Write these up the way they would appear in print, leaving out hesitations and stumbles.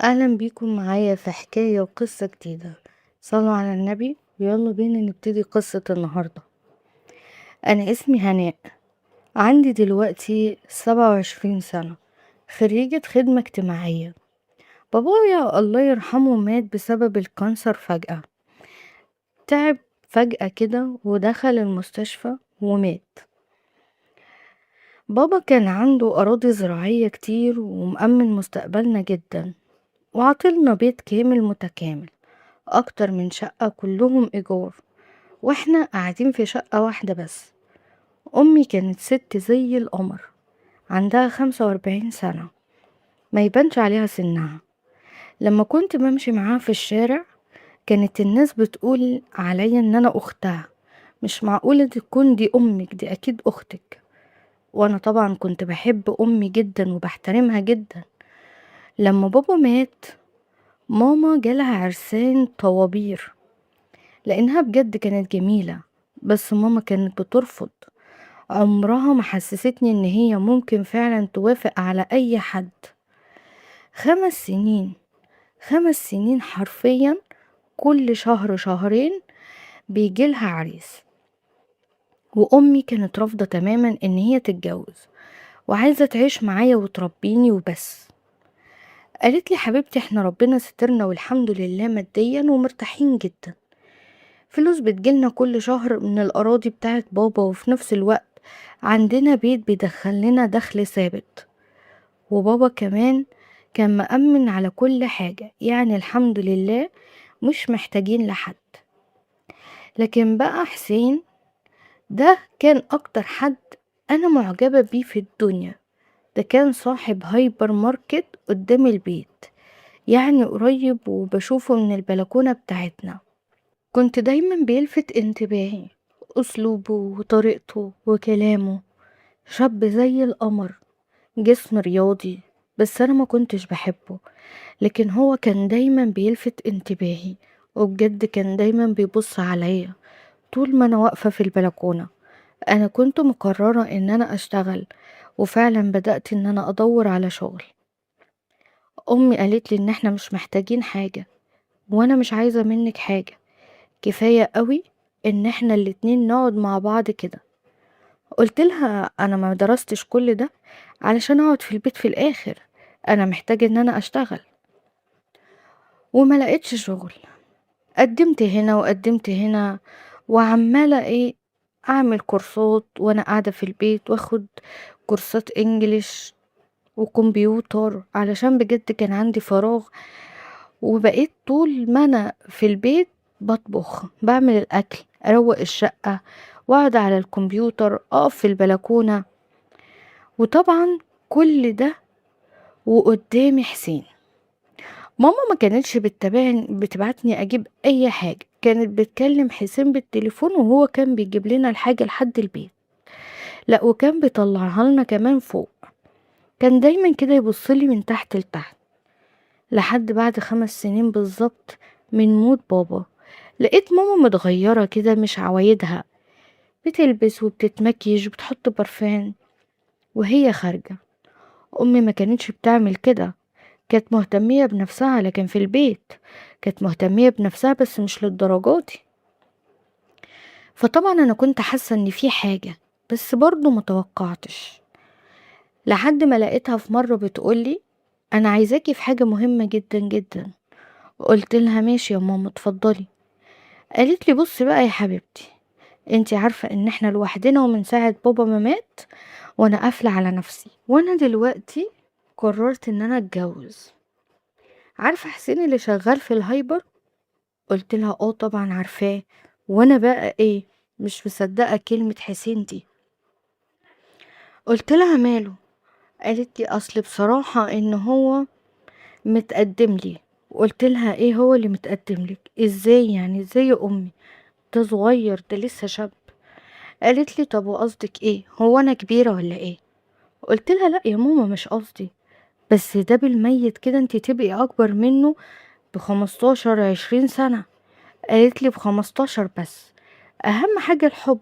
أهلا بيكم معايا في حكاية وقصة جديدة. صلوا على النبي ويلا بينا نبتدي قصة النهاردة. أنا اسمي هناء، عندي دلوقتي 27 سنة، خريجة خدمة اجتماعية. بابايا الله يرحمه مات بسبب ال cancer فجأة، تعب فجأة كده ودخل المستشفى ومات. بابا كان عنده أراضي زراعية كتير ومأمن مستقبلنا جدا، وعطلنا بيت كامل متكامل، أكتر من شقة كلهم إيجار، وإحنا قاعدين في شقة واحدة بس. أمي كانت ست زي القمر، عندها 45 سنة، ما يبانش عليها سنها. لما كنت بمشي معاها في الشارع كانت الناس بتقول عليا إن أنا أختها، مش معقولة تكون دي أمك، دي أكيد أختك. وأنا طبعا كنت بحب أمي جدا وبحترمها جدا. لما بابا مات ماما جالها عرسان طوابير، لأنها بجد كانت جميلة، بس ماما كانت بترفض. عمرها ما حسستني إن هي ممكن فعلا توافق على أي حد. 5 سنين، 5 سنين حرفيا، كل شهر شهرين بيجيلها عريس، وأمي كانت رافضة تماما إن هي تتجوز وعايزة تعيش معايا وتربيني وبس. قالت لي حبيبتي احنا ربنا سترنا والحمد لله ماديا ومرتاحين جدا، فلوس بتجيلنا كل شهر من الأراضي بتاعت بابا، وفي نفس الوقت عندنا بيت بيدخلنا دخل ثابت، وبابا كمان كان مأمن على كل حاجة، يعني الحمد لله مش محتاجين لحد. لكن بقى حسين ده كان أكتر حد أنا معجبة بيه في الدنيا. ده كان صاحب هايبر ماركت قدام البيت، يعني قريب، وبشوفه من البلكونة بتاعتنا. كنت دايما بيلفت انتباهي أسلوبه وطريقته وكلامه، شاب زي القمر، جسم رياضي، بس أنا ما كنتش بحبه، لكن هو كان دايما بيلفت انتباهي، وبجد كان دايما بيبص عليا طول ما أنا واقفة في البلكونة. أنا كنت مقررة إن أنا أشتغل، وفعلا بدأت إن أنا أدور على شغل. أمي قالت لي إن إحنا مش محتاجين حاجة، وأنا مش عايزة منك حاجة، كفاية قوي إن إحنا الاتنين نقعد مع بعض كده. قلت لها أنا ما درستش كل ده علشان أقعد في البيت في الآخر، أنا محتاجة إن أنا أشتغل. وما لقيتش شغل، قدمت هنا وقدمت هنا، وعمالة أعمل كورسات وأنا قاعدة في البيت، وأخد كورسات إنجليش وكمبيوتر، علشان بجد كان عندي فراغ. وبقيت طول ما أنا في البيت بطبخ، بعمل الأكل، أروق الشقة، وأقعد على الكمبيوتر، أقف في البلكونة، وطبعا كل ده وقدامي حسين. ماما ما كانتش بتبعتني أجيب أي حاجة، كانت بتكلم حسين بالتليفون وهو كان بيجيب لنا الحاجة لحد البيت، لا وكان بيطلعها لنا كمان فوق. كان دايما كده يبصلي من تحت لتحت، لحد بعد 5 سنين بالظبط من موت بابا لقيت ماما متغيرة كده، مش عوايدها، بتلبس وبتتمكيج وبتحط برفان وهي خارجة. أمي ما كانتش بتعمل كده، كانت مهتمية بنفسها، لكن في البيت كانت مهتمية بنفسها بس مش للدرجة دي. فطبعا أنا كنت حاسة إن في حاجة، بس برضو ما توقعتش، لحد ما لقيتها في مرة بتقولي أنا عايزاكي في حاجة مهمة جدا جدا. قلت لها ماشي يا ماما اتفضلي. قالت لي بصي بقى يا حبيبتي، انتي عارفة ان احنا لوحدنا ومن ساعة بابا ما مات وانا قافلة على نفسي، وانا دلوقتي قررت ان انا اتجوز. عارفة حسين اللي شغال في الهايبر؟ قلت لها اه طبعا عارفاه. وانا بقى مش مصدقة كلمة حسين دي. قلت لها ماله؟ قالت لي اصل بصراحة ان هو متقدم لي. قلت لها ايه هو اللي متقدم لك؟ ازاي يعني؟ ازاي يا امي؟ ده صغير، ده لسه شاب. قالت لي طب وقصدك ايه، هو انا كبيرة ولا ايه؟ قلت لها لا يا ماما مش قصدي، بس ده بالميت كده انتي تبقي اكبر منه ب15 20 سنة. قالت لي ب15 بس، اهم حاجة الحب،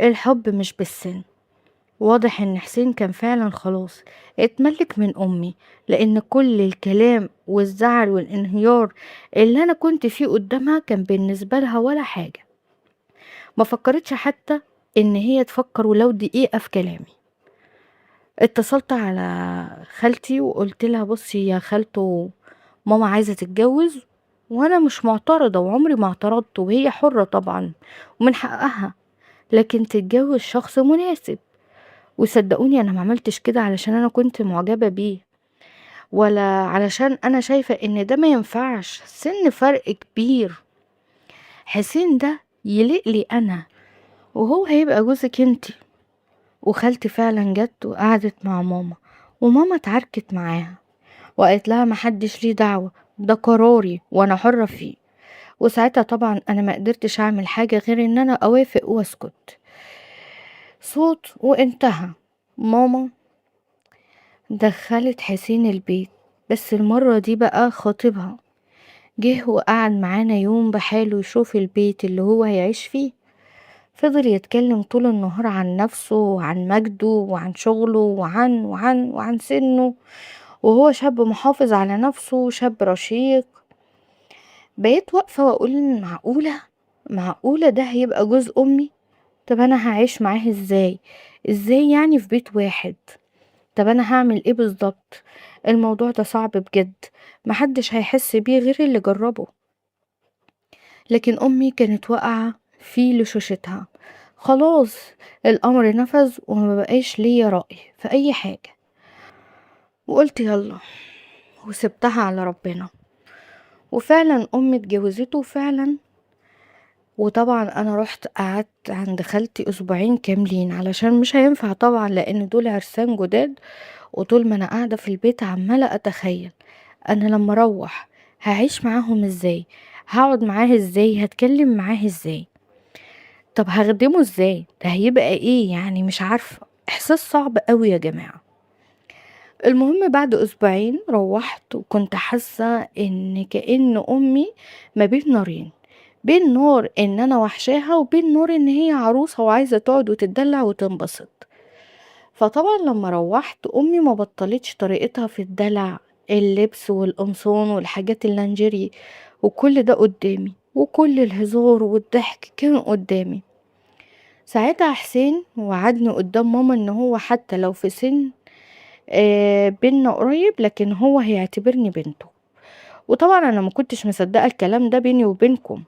الحب مش بالسن. واضح ان حسين كان فعلا خلاص اتملك من امي، لان كل الكلام والزعل والانهيار اللي انا كنت فيه قدامها كان بالنسبة لها ولا حاجة. ما فكرتش حتى ان هي تفكر ولو دقيقة في كلامي. اتصلت على خالتي وقلت لها بصي يا خالته، ماما عايزة تتجوز وانا مش معترضة وعمري ما اعترضت، وهي حرة طبعا ومن حقها، لكن تتجوز شخص مناسب. وصدقوني انا ما عملتش كده علشان انا كنت معجبة بيه، ولا علشان انا شايفة ان ده ما ينفعش، سن فرق كبير، حسين ده يليق لي انا وهو هيبقى جوزك انتي. وخالتي فعلا جت وقعدت مع ماما، وماما اتعاركت معاها وقالت لها ما حدش ليه دعوة، ده قراري وانا حرة فيه. وساعتها طبعا انا ما قدرتش اعمل حاجة غير ان انا اوافق واسكت. صوت وانتهى. ماما دخلت حسين البيت، بس المرة دي بقى خاطبها جه وقعد معانا يوم بحاله يشوف البيت اللي هو هيعيش فيه. فضل يتكلم طول النهار عن نفسه وعن مجده وعن شغله وعن وعن وعن سنه، وهو شاب محافظ على نفسه وشاب رشيق. بقيت واقفة واقول معقولة، معقولة ده هيبقى جوز امي؟ طب انا هعيش معاه ازاي؟ ازاي يعني في بيت واحد؟ طب انا هعمل ايه بالظبط؟ الموضوع ده صعب بجد، محدش هيحس بيه غير اللي جربه. لكن امي كانت واقعة في لشوشتها، خلاص الامر نفذ وما بقاش ليا رأي في اي حاجة، وقلت يلا وسبتها على ربنا. وفعلا امي اتجوزته فعلا. وطبعا انا رحت قعدت عند خالتي اسبوعين كاملين علشان مش هينفع طبعا، لان دول عرسان جداد، وطول ما انا قاعدة في البيت عمالة اتخيل انا لما اروح هعيش معاهم ازاي، هقعد معاه ازاي، هتكلم معاه ازاي، طب هخدمه ازاي، ده هيبقى ايه يعني، مش عارفة، احساس صعب قوي يا جماعة. المهم بعد اسبوعين روحت، وكنت حاسة ان كأن امي ما بين نارين، بين نار ان انا وحشاها وبين نار ان هي عروسة وعايزة تقعد وتتدلع وتنبسط. فطبعا لما روحت امي ما بطلتش طريقتها في الدلع، اللبس والقمصان والحاجات اللانجيري وكل ده قدامي، وكل الهزار والضحك كانوا قدامي. ساعتها حسين وعدني قدام ماما ان هو حتى لو في سن بينا قريب لكن هو هيعتبرني بنته. وطبعا انا ما كنتش مصدقه الكلام ده بيني وبينكم،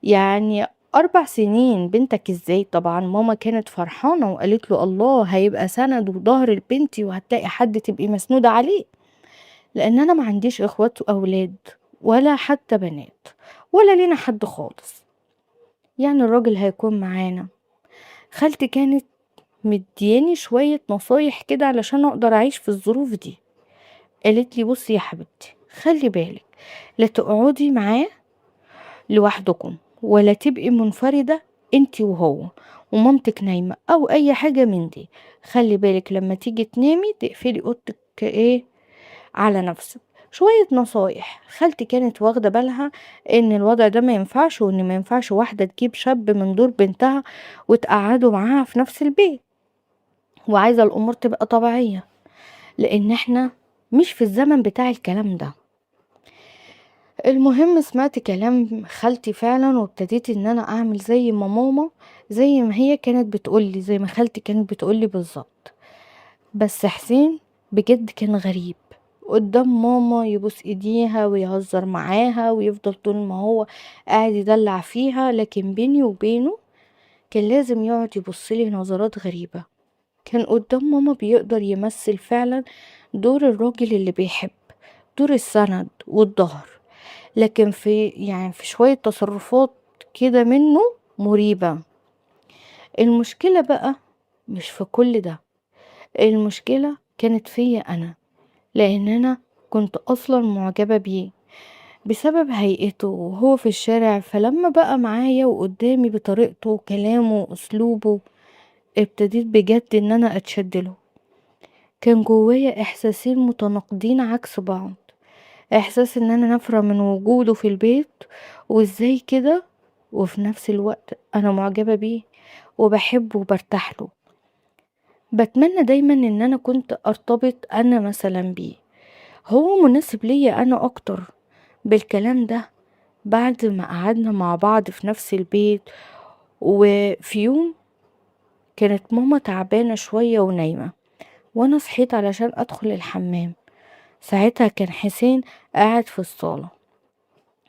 يعني 4 سنين بنتك ازاي؟ طبعا ماما كانت فرحانه وقالت له الله هيبقى سند وظهر لبنتي وهتلاقي حد تبقي مسنوده عليه، لان انا ما عنديش اخوات واولاد ولا حتى بنات ولا لينا حد خالص، يعني الراجل هيكون معانا. خالتي كانت مدياني شوية نصايح كده علشان اقدر اعيش في الظروف دي. قالت لي بصي يا حبيبتي، خلي بالك لا تقعدي معاه لوحدكم ولا تبقي منفردة انتي وهو ومامتك نايمة او اي حاجة من دي، خلي بالك لما تيجي تنامي تقفلي اوضتك ايه على نفسك. شوية نصايح. خالتي كانت واخدة بالها ان الوضع ده ما ينفعش، وان ما ينفعش واحدة تجيب شاب من دور بنتها وتقعده معاها في نفس البيت، وعايزة الامور تبقى طبيعية لان احنا مش في الزمن بتاع الكلام ده. المهم سمعت كلام خالتي فعلا، وابتديت ان انا اعمل زي ما ماما، زي ما هي كانت بتقولي، زي ما خالتي كانت بتقولي بالظبط. بس حسين بجد كان غريب قدام ماما، يبوس ايديها ويهزر معاها ويفضل طول ما هو قاعد يدلع فيها، لكن بيني وبينه كان لازم يقعد يبصلي نظرات غريبة. كان قدام ماما بيقدر يمثل فعلا دور الراجل اللي بيحب، دور السند والظهر، لكن في شوية تصرفات كده منه مريبة. المشكلة بقى مش في كل ده، المشكلة كانت فيا أنا، لأن أنا كنت أصلا معجبة بيه بسبب هيئته وهو في الشارع. فلما بقى معايا وقدامي بطريقته وكلامه وأسلوبه ابتديت بجد إن أنا أتشد له. كان جوايا إحساسين متناقضين عكس بعض، إحساس إن أنا نافرة من وجوده في البيت وإزاي كده، وفي نفس الوقت أنا معجبة بيه وبحبه وبرتاح له. بتمنى دايما ان انا كنت ارتبط انا مثلا بيه، هو مناسب ليا انا اكتر. بالكلام ده بعد ما قعدنا مع بعض في نفس البيت، وفي يوم كانت ماما تعبانة شوية ونايمة، وانا صحيت علشان ادخل الحمام. ساعتها كان حسين قاعد في الصالة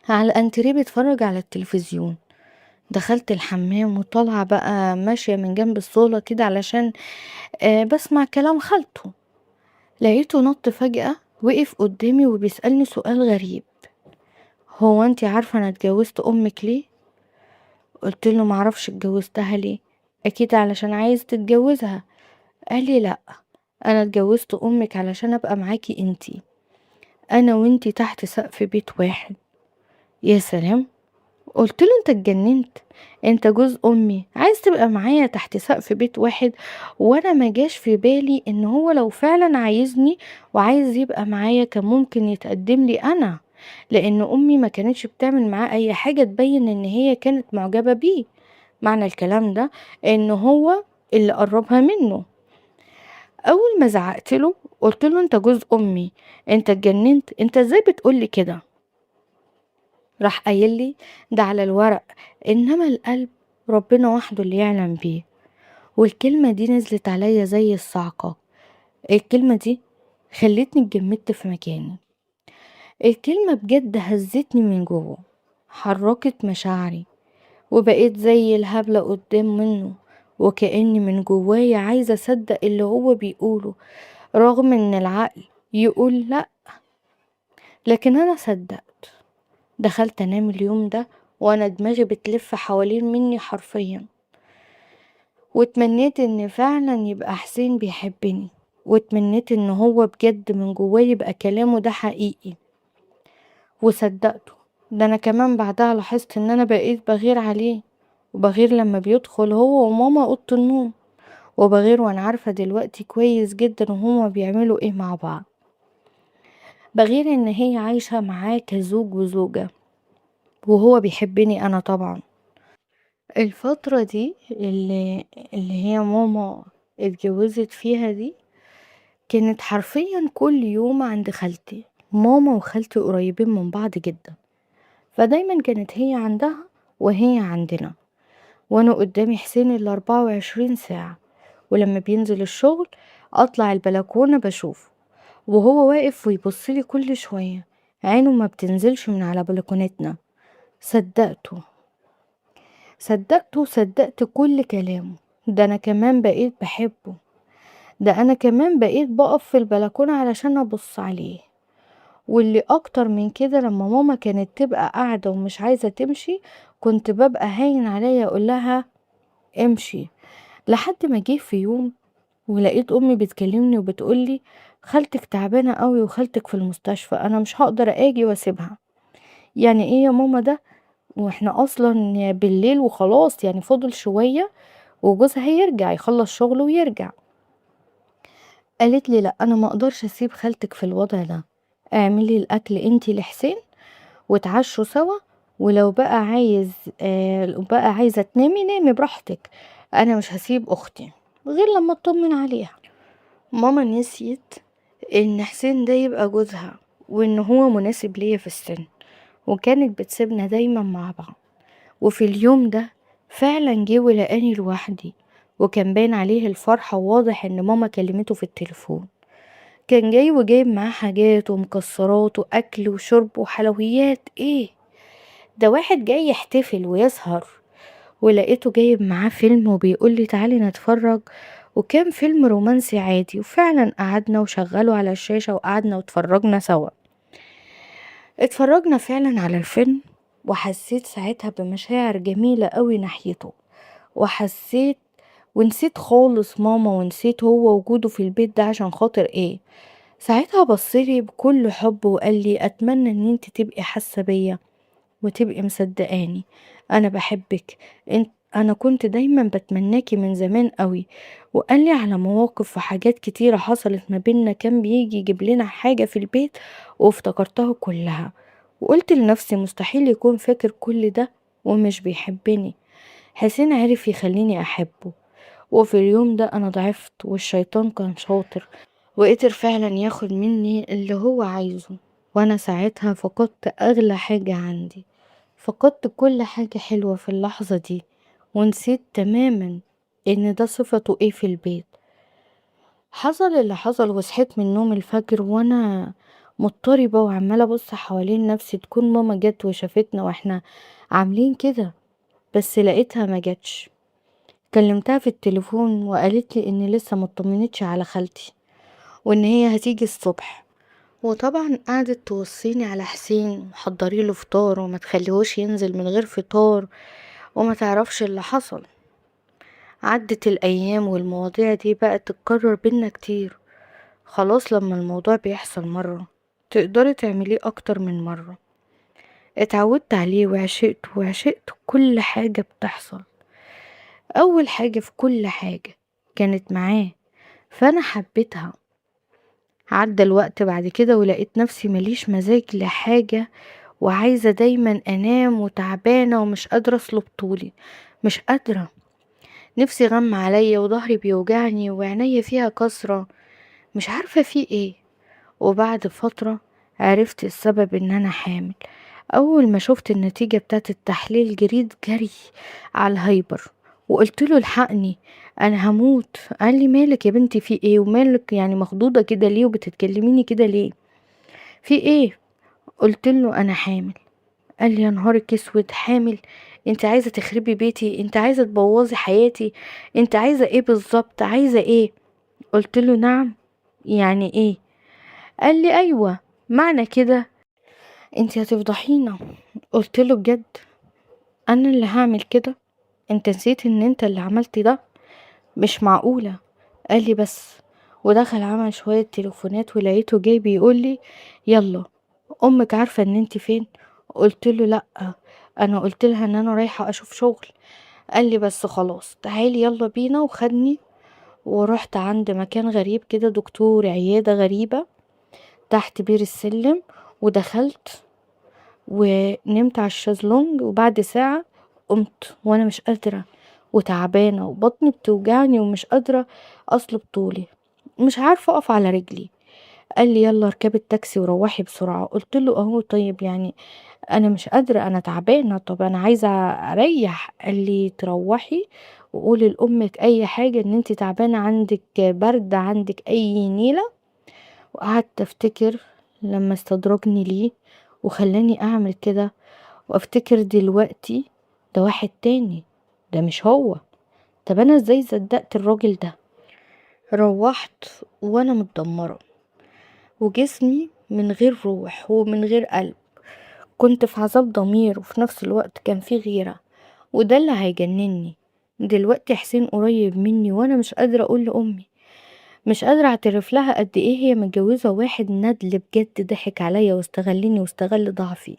على الانتريه بيتفرج على التلفزيون. دخلت الحمام وطالعة بقى ماشية من جنب الصالة كده علشان بسمع كلام خالته. لقيته نط فجأة وقف قدامي وبيسألني سؤال غريب، هو انتي عارفة انا اتجوزت امك ليه؟ قلت له معرفش اتجوزتها ليه، اكيد علشان عايز تتجوزها. قال لي لا، انا اتجوزت امك علشان ابقى معاكي انتي، انا وانتي تحت سقف بيت واحد. يا سلام، قلت له انت اتجننت، انت جوز امي عايز تبقى معايا تحت سقف بيت واحد؟ وانا ما جاش في بالي ان هو لو فعلا عايزني وعايز يبقى معايا كان ممكن يتقدم لي انا، لان امي ما كانتش بتعمل معاه اي حاجة تبين ان هي كانت معجبة بيه. معنى الكلام ده ان هو اللي قربها منه. اول ما زعقت له قلت له انت جوز امي، انت اتجننت، انت ازاي بتقولي كده؟ راح قايل لي ده على الورق، انما القلب ربنا وحده اللي يعلم بيه. والكلمة دي نزلت عليا زي الصعقة. الكلمة دي خلتني اتجمدت في مكاني. الكلمة بجد هزتني من جوه، حركت مشاعري، وبقيت زي الهبلة قدام منه، وكأني من جوايا عايزة أصدق اللي هو بيقوله، رغم ان العقل يقول لأ، لكن أنا صدقت. دخلت أنام اليوم ده وأنا دماغي بتلف حوالين مني حرفيا، واتمنيت ان فعلا يبقى حسين بيحبني، واتمنيت ان هو بجد من جواه يبقى كلامه ده حقيقي، وصدقته. ده انا كمان بعدها لاحظت ان انا بقيت بغير عليه، وبغير لما بيدخل هو وماما اوضه النوم، وبغير وانا عارفة دلوقتي كويس جدا وهما بيعملوا ايه مع بعض. بغير ان هي عايشة معاه كزوج وزوجة، وهو بيحبني انا طبعا. الفترة دي اللي هي ماما اتجوزت فيها دي كانت حرفيا كل يوم عند خالتي. ماما وخالتي قريبين من بعض جدا، فدايما كانت هي عندها وهي عندنا، وانا قدامي حسين 24 ساعة. ولما بينزل الشغل اطلع البلكونة بشوفه وهو واقف ويبصلي كل شوية، عينه ما بتنزلش من على بلكونتنا. صدقته وصدقت كل كلامه. ده انا كمان بقيت بحبه، ده انا كمان بقيت بقف في البلكونة علشان ابص عليه. واللي اكتر من كده لما ماما كانت تبقى قاعدة ومش عايزة تمشي كنت ببقى هاين عليا اقول لها امشي. لحد ما جه في يوم ولقيت امي بتكلمني وبتقولي خالتك تعبانة قوي وخالتك في المستشفى، انا مش هقدر اجي واسيبها. يعني ايه يا ماما ده، واحنا اصلا بالليل وخلاص، يعني فاضل شوية وجوزها هيرجع يخلص شغله ويرجع. قالت لي لا انا ما اقدرش اسيب خالتك في الوضع ده، اعملي الاكل انتي لحسين وتعشوا سوا، ولو بقى عايز لو بقى عايزة تنامي نامي براحتك، انا مش هسيب اختي غير لما اطمن عليها. ماما نسيت ان حسين ده يبقى جوزها وان هو مناسب ليا في السن، وكانت بتسيبنا دايما مع بعض. وفي اليوم ده فعلا جه ولقاني لوحدي، وكان باين عليه الفرحة وواضح ان ماما كلمته في التليفون. كان جاي وجايب معاه حاجات ومكسرات واكل وشرب وحلويات، ايه ده واحد جاي يحتفل ويسهر. ولقيته جايب معاه فيلم وبيقول لي تعالي نتفرج، وكان فيلم رومانسي عادي. وفعلا قعدنا وشغله على الشاشة وقعدنا واتفرجنا سوا. اتفرجنا فعلا على الفيلم، وحسيت ساعتها بمشاعر جميلة قوي ناحيته، وحسيت ونسيت خالص ماما، ونسيت هو وجوده في البيت ده عشان خاطر ايه. ساعتها بصلي بكل حب وقال لي اتمنى ان انت تبقي حاسة بيا وتبقي مصدقاني، انا بحبك، انا كنت دايما بتمناكي من زمان قوي. وقال لي على مواقف وحاجات كتيرة حصلت ما بينا، كان بيجي يجيب لنا حاجة في البيت وافتكرتها كلها، وقلت لنفسي مستحيل يكون فاكر كل ده ومش بيحبني. حسين عرف يخليني احبه، وفي اليوم ده أنا ضعفت والشيطان كان شاطر وقدر فعلا ياخد مني اللي هو عايزه، وأنا ساعتها فقدت أغلى حاجة عندي، فقدت كل حاجة حلوة في اللحظة دي، ونسيت تماما إن ده صفته إيه في البيت. حصل اللي حصل وصحيت من نوم الفجر وأنا مضطربة وعمالة أبص حوالين نفسي تكون ماما جت وشافتنا وإحنا عاملين كده، بس لقيتها ما جاتش. كلمتها في التليفون وقالت لي إن لسه ما اطمنتش على خالتي وإن هي هتيجي الصبح، وطبعا قعدت توصيني على حسين وحضري له فطار وما تخليهوش ينزل من غير فطار وما تعرفش اللي حصل. عدت الأيام والمواضيع دي بقت تتكرر بينا كتير. خلاص لما الموضوع بيحصل مرة تقدري تعمليه أكتر من مرة. اتعودت عليه وعشقته وعشقت كل حاجة بتحصل. أول حاجة في كل حاجة كانت معاه، فأنا حبيتها. عدى الوقت بعد كده ولقيت نفسي مليش مزاج لحاجة وعايزة دايما أنام وتعبانة ومش قادرة أصلب طولي، مش قادرة، نفسي غم عليا وظهري بيوجعني وعينيا فيها كسرة، مش عارفة في ايه. وبعد فترة عرفت السبب ان انا حامل. اول ما شفت النتيجة بتاعت التحليل جريت جري على الهايبر وقلت له الحقني انا هموت. قال لي مالك يا بنتي، في ايه؟ ومالك يعني مخضوضة كده ليه وبتتكلميني كده ليه، في ايه؟ قلت له انا حامل. قال لي يا نهارك اسود، حامل؟ انت عايزة تخربي بيتي؟ انت عايزة تبوظي حياتي؟ انت عايزة ايه بالظبط؟ عايزة ايه؟ قلت له نعم، يعني ايه؟ قال لي ايوه معنى كده انت هتفضحينا. قلت له بجد انا اللي هعمل كده؟ انت نسيت ان انت اللي عملت ده؟ مش معقولة. قال لي بس. ودخل عمل شوية تليفونات ولقيته جاي بيقول لي يلا امك عارفة ان انت فين؟ قلت له لا، انا قلت لها ان انا رايحة اشوف شغل. قال لي بس خلاص تعالي يلا بينا. وخدني ورحت عند مكان غريب كده، دكتور عيادة غريبة تحت بير السلم، ودخلت ونمت على الشازلونج. وبعد ساعة قمت وانا مش قادرة وتعبانة وبطني بتوجعني ومش قادرة اصلب طولي، مش عارفة اقف على رجلي. قال لي يلا اركبي التاكسي وروحي بسرعة. قلت له اهو طيب يعني انا مش قادرة، انا تعبانة، طب انا عايزة اريح. قال لي تروحي وقولي لامك اي حاجة ان انت تعبانة، عندك برد، عندك اي نيلة. وقعدت افتكر لما استدرجني ليه وخلاني اعمل كده، وافتكر دلوقتي ده واحد تاني، ده مش هو. طب انا ازاي صدقت الراجل ده؟ روحت وانا متدمرة وجسمي من غير روح ومن غير قلب، كنت في عذاب ضمير وفي نفس الوقت كان في غيرة، وده اللي هيجنني دلوقتي. حسين قريب مني وانا مش قادرة اقول لامي، مش قادرة اعترف لها قد ايه هي متجوزة واحد ندل بجد، ضحك عليا واستغلني واستغل ضعفي.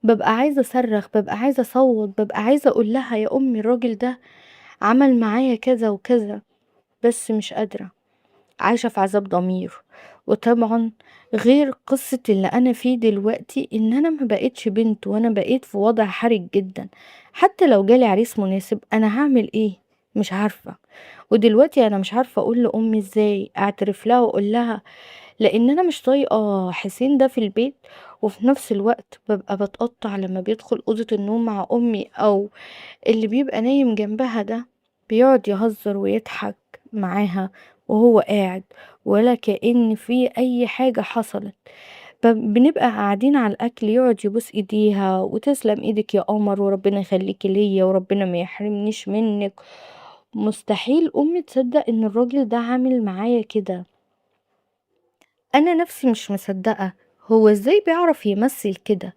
ببقى عايزة اصرخ، ببقى عايزة اصوت، ببقى عايزة اقول لها يا امي الراجل ده عمل معايا كذا وكذا، بس مش قادرة، عايشة في عذاب ضمير. وطبعا غير قصة اللي انا فيه دلوقتي ان انا ما بقيتش بنت وانا بقيت في وضع حرج جدا، حتى لو جالي عريس مناسب انا هعمل ايه؟ مش عارفة. ودلوقتي انا مش عارفة اقول لامي ازاي، اعترف لها واقول لها، لان انا مش طايقة حسين ده في البيت، وفي نفس الوقت ببقى بتقطع لما بيدخل اوضة النوم مع امي او اللي بيبقى نايم جنبها ده، بيقعد يهزر ويضحك معاها وهو قاعد ولا كأن في اي حاجة حصلت. بنبقى قاعدين على الاكل يقعد يبوس ايديها وتسلم ايدك يا قمر وربنا يخليكي ليا وربنا ما يحرمنيش منك. مستحيل امي تصدق ان الراجل ده عامل معايا كده، انا نفسي مش مصدقة هو ازاي بيعرف يمثل كده،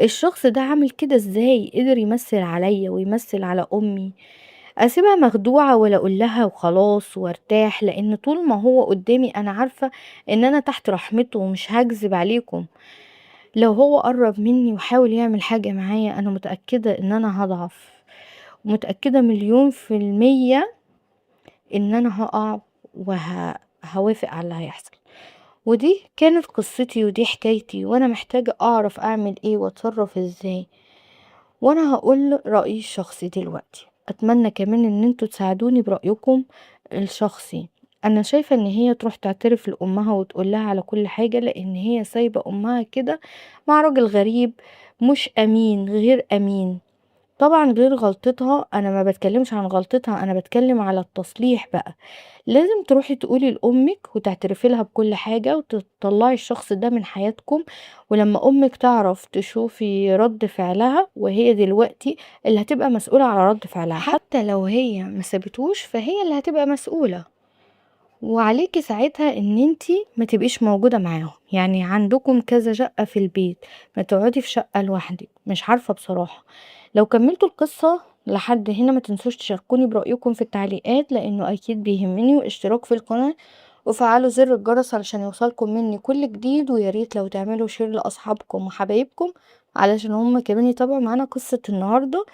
الشخص ده عامل كده ازاي، قدر يمثل عليا ويمثل على امي. اسيبها مخدوعة ولا اقول لها وخلاص وارتاح، لان طول ما هو قدامي انا عارفة ان انا تحت رحمته ومش هكذب عليكم. لو هو قرب مني وحاول يعمل حاجة معايا انا متأكدة ان انا هضعف، ومتأكدة 1,000,000% ان انا هقع وهوافق على اللي هيحصل. ودي كانت قصتي ودي حكايتي، وانا محتاجة اعرف اعمل ايه واتصرف ازاي، وانا هقول رأيي الشخصي دلوقتي. أتمنى كمان إن انتوا تساعدوني برأيكم الشخصي. أنا شايفة إن هي تروح تعترف لأمها وتقول لها على كل حاجة، لأن هي سايبة أمها كده مع راجل غريب مش أمين، غير أمين. طبعا غير غلطتها، أنا ما بتكلمش عن غلطتها، أنا بتكلم على التصليح بقى. لازم تروحي تقولي لأمك وتعترفي لها بكل حاجة وتطلعي الشخص ده من حياتكم، ولما أمك تعرف تشوفي رد فعلها، وهي دلوقتي اللي هتبقى مسؤولة على رد فعلها، حتى لو هي ما سابتوش فهي اللي هتبقى مسؤولة. وعليكي ساعتها ان انتي ما تبقيش موجودة معاهم، يعني عندكم كذا شقة في البيت، ما تقعدي في شقة لوحدك. مش عارفة بصراحة. لو كملتوا القصة لحد هنا ما تنسوش تشاركوني برأيكم في التعليقات لانه اكيد بيهمني، واشتراك في القناة وفعلوا زر الجرس علشان يوصلكم مني كل جديد، ويا ريت لو تعملوا share لاصحابكم وحبايبكم علشان هم كمان يتابعوا معانا قصة النهاردة.